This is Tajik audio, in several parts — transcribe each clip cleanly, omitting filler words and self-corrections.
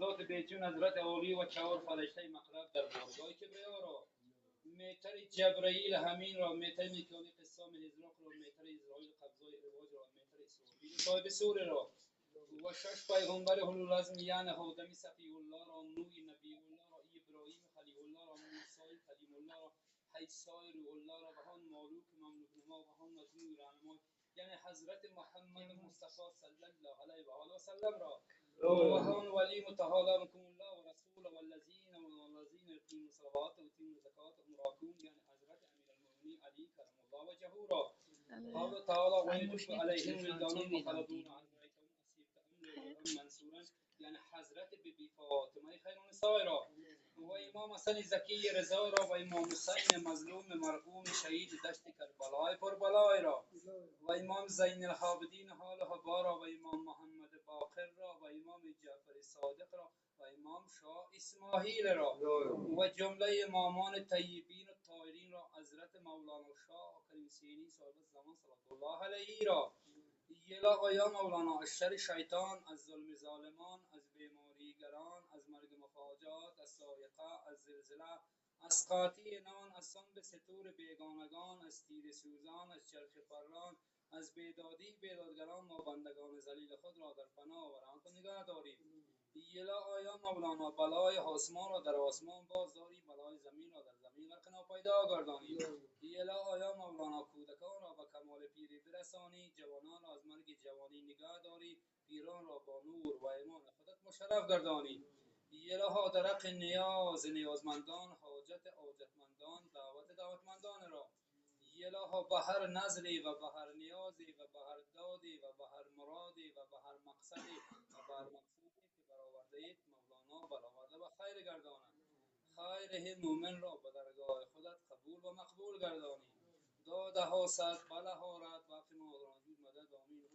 ذات بیچون حضرت عالی و چهار فرشته مقرب در بارگاه کبریا را، میتر جبرئیل همین را، میتر میکائیل قسام هزراق را، میتر اسرائیل قبضای رواج را، میتر اسرافیل صاحب سور را و شش پیغمبر حلول عزم یعنی آدم صفی الله را، نوح نبی الله را، ابراهیم خلیل الله را، موسی کلیم الله را، عیسی روح الله را و هان مالوک مملوک نما و هان مجنون رهنما یعنی حضرت محمد مصطفی صلی الله علیه و آله و سلم را و هان ولی متعالی مکم الله و رسول والذین والذین یقیمون الصلوات و یؤتون الزکات هم راکعون یعنی حضرت امیرالمؤمنین علی کرم الله وجهه را. قال تعالی و یطوف علیهم ولدان مخلدون منصورا یعنی حضرت بی بی فاطمه خیرالنساء را و امام حسن زکی رضا را و امام حسین مظلوم مرحوم شهید دشت کربلای پربلای را و امام زین العابدین حال حبا را و امام محمد باقر را و امام جعفر صادق را و امام شاه اسماعیل را و جمله امامان طیبین و طاهرین را، حضرت مولانا شاه کریم سینی صاحب الزمان صلی الله علیه را. یلا یا مولانا از شر شیطان، از ظلم ظالمان، از بیماریگران، از مرگ مفاجات، از صاعقه، از زلزله، از قاطی نان، از سنب ستور بیگانگان، از تیر سوزان، از چرخ پران، از بیدادی بیدادگران، ما بندگان ذلیل خود را در پناه و رحمت نگاه داریم. یلا آیا مولانا بلای آسمان را در آسمان باز داری، بلای زمین را در زمین غرق ناپیدا گردانی. یلا آیا مولانا کودکان را به کمال پیری برسانی، جوانان را از مرگ جوانی نگاه داری، پیران را با نور و ایمان خودت مشرف گردانی. یلا درق نیاز نیازمندان، حاجت حاجتمندان، دعوت دعوتمندان را. یلا به هر نظری و به هر نیازی و به هر دادی و به هر مرادی و به هر مقصدی و به هر مقصودی که برآورده اید مولانا برآورده و خیر گرداند. خیر مومن را به درگاه خودت قبول و مقبول گردانی. داده ها صد بله ها رد باقی ما رانجود مدد آمین.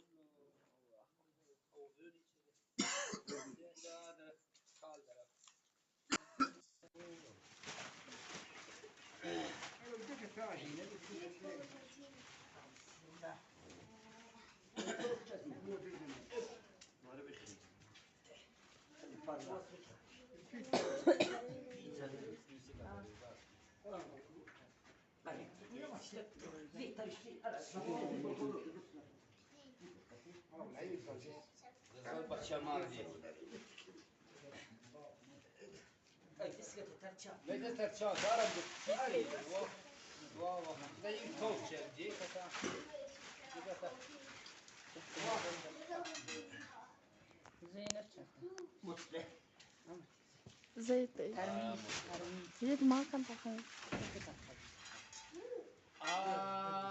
زيت ما كان تخيل.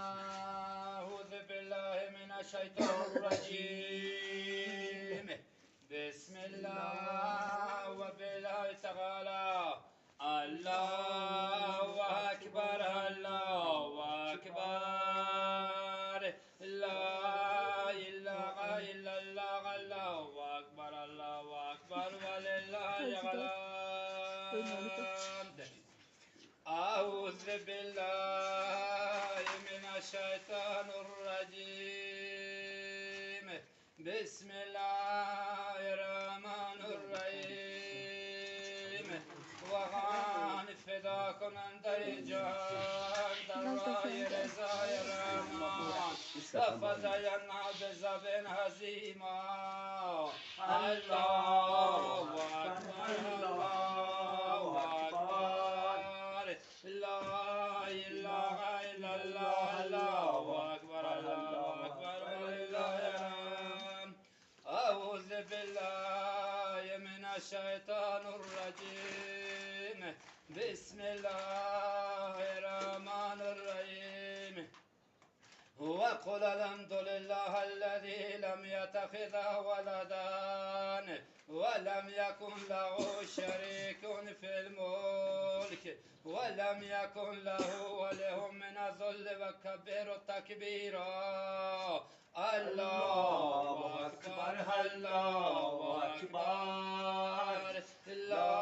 أعوذ بالله من الشيطان الرجيم. بسم الله وبالله تعالى. الله أكبر الله أكبر لا إله إلا الله الله أكبر الله أكبر ولله الحمد. أعوذ بالله من الشيطان الرجيم. بسم الله الرحمن الرحيم. وغان فدا کننده جان در راه رضای رحمان ففدینا بذبح عظیما. الله اکبر الله اکبر لا اله الا الله الله اکبر الله اکبر ولله الحمد. اعوذ بالله من الشیطان الرجیم. بسم الله الرحمن الرحیم. وقل الحمد لله الذي لم يتخذ ولدا ولم يكن له شريك في الملك ولم يكن له ولي من الذل وكبر تكبيرا. الله أكبر الله أكبر لا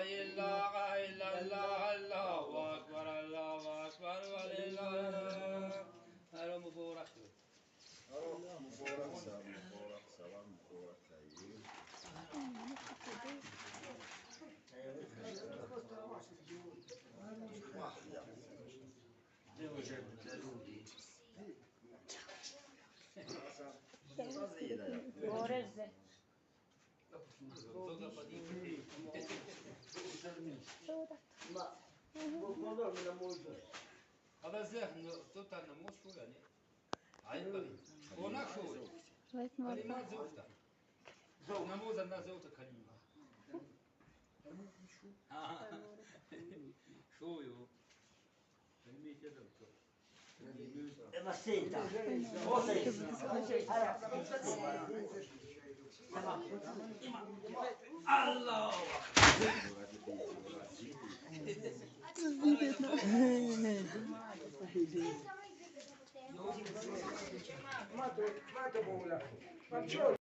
إله إلا الله الله أكبر الله أكبر ولله الحمد. مبارك مبارك سلام مبارك سلام مبارك. Ma senta, cosa è? Allah!